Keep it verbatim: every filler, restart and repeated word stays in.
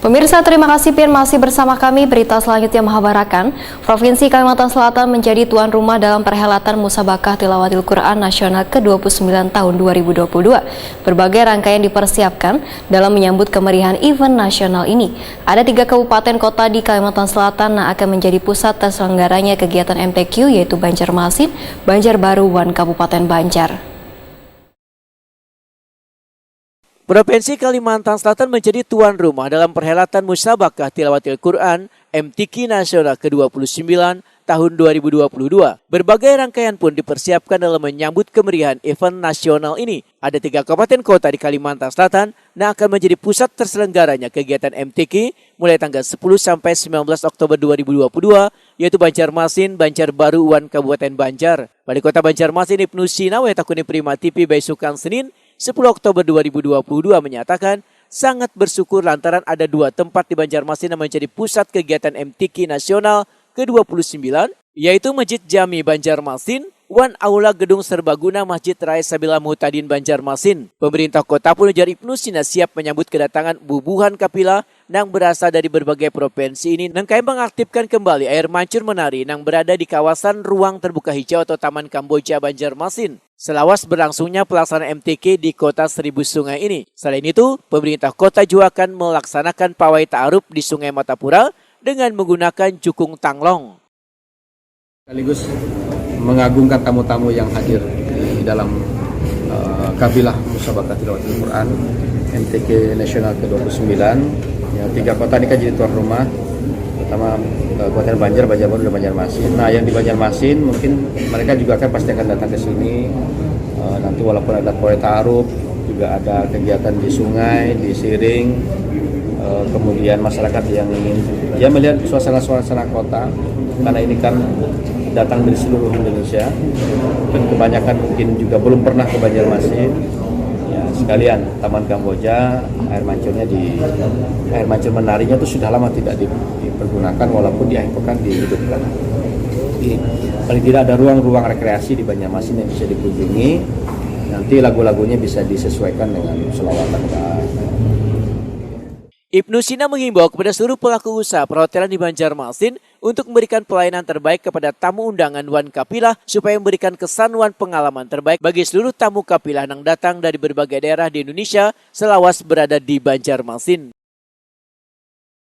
Pemirsa, terima kasih pian masih bersama kami. Berita selanjutnya menghabarakan, Provinsi Kalimantan Selatan menjadi tuan rumah dalam perhelatan Musabakah Tilawatil Quran Nasional kedua puluh sembilan tahun dua ribu dua puluh dua. Berbagai rangkaian dipersiapkan dalam menyambut kemeriahan event nasional ini. Ada tiga kabupaten kota di Kalimantan Selatan yang akan menjadi pusat terselenggaranya kegiatan M T Q, yaitu Banjarmasin, Banjarbaru, wan Kabupaten Banjar. Provinsi Kalimantan Selatan menjadi tuan rumah dalam perhelatan Musabakah Tilawatil Quran M T Q Nasional kedua puluh sembilan tahun dua ribu dua puluh dua. Berbagai rangkaian pun dipersiapkan dalam menyambut kemeriahan event nasional ini. Ada tiga kabupaten kota di Kalimantan Selatan yang akan menjadi pusat terselenggaranya kegiatan M T Q mulai tanggal sepuluh sampai sembilan belas Oktober dua ribu dua puluh dua, yaitu Banjarmasin, Banjarbaru, wan Kabupaten Banjar. Wali Kota Banjarmasin Ibnu Sina wae takuni Prima T V baisukan Senin, sepuluh Oktober dua ribu dua puluh dua menyatakan sangat bersyukur lantaran ada dua tempat di Banjarmasin yang menjadi pusat kegiatan M T Q Nasional kedua puluh sembilan, yaitu Masjid Jami Banjarmasin wan Aula Gedung Serbaguna Masjid Raya Sabila Muhtadin Banjarmasin. Pemerintah kota pun, ujar Ibnu Sina, siap menyambut kedatangan bubuhan kapilah nang berasal dari berbagai provinsi ini nang kaya mengaktifkan kembali air mancur menari nang berada di kawasan ruang terbuka hijau atau Taman Kamboja Banjarmasin. Selawas berlangsungnya pelaksanaan M T Q di Kota Seribu Sungai ini. Selain itu, pemerintah kota juga akan melaksanakan pawai ta'aruf di Sungai Matapura dengan menggunakan jukung tanglong. Sekaligus mengagungkan tamu-tamu yang hadir di dalam uh, kabilah Musabakah Tilawatil Quran M T Q Nasional kedua puluh sembilan. Ya, tiga kota ini kan jadi tuan rumah, pertama Kabupaten Banjar, Banjarbaru, dan Banjarmasin. Nah, yang di Banjarmasin mungkin mereka juga akan pasti akan datang ke sini. Uh, nanti walaupun ada pawai ta'aruf, juga ada kegiatan di sungai, di siring, uh, kemudian masyarakat yang ingin ya melihat suasana-suasana kota, karena ini kan datang dari seluruh Indonesia dan kebanyakan mungkin juga belum pernah ke Banjarmasin. Ya, sekalian Taman Kamboja, air mancurnya di air mancur menarinya itu sudah lama tidak dipergunakan, walaupun di akhir pekan dihidupkan. Jadi, paling tidak ada ruang-ruang rekreasi di Banjarmasin yang bisa dikunjungi. Nanti lagu-lagunya bisa disesuaikan dengan selawatan. Ibnu Sina menghimbau kepada seluruh pelaku usaha perhotelan di Banjarmasin untuk memberikan pelayanan terbaik kepada tamu undangan wan kapilah supaya memberikan kesan wan pengalaman terbaik bagi seluruh tamu kapilah yang datang dari berbagai daerah di Indonesia selawas berada di Banjarmasin.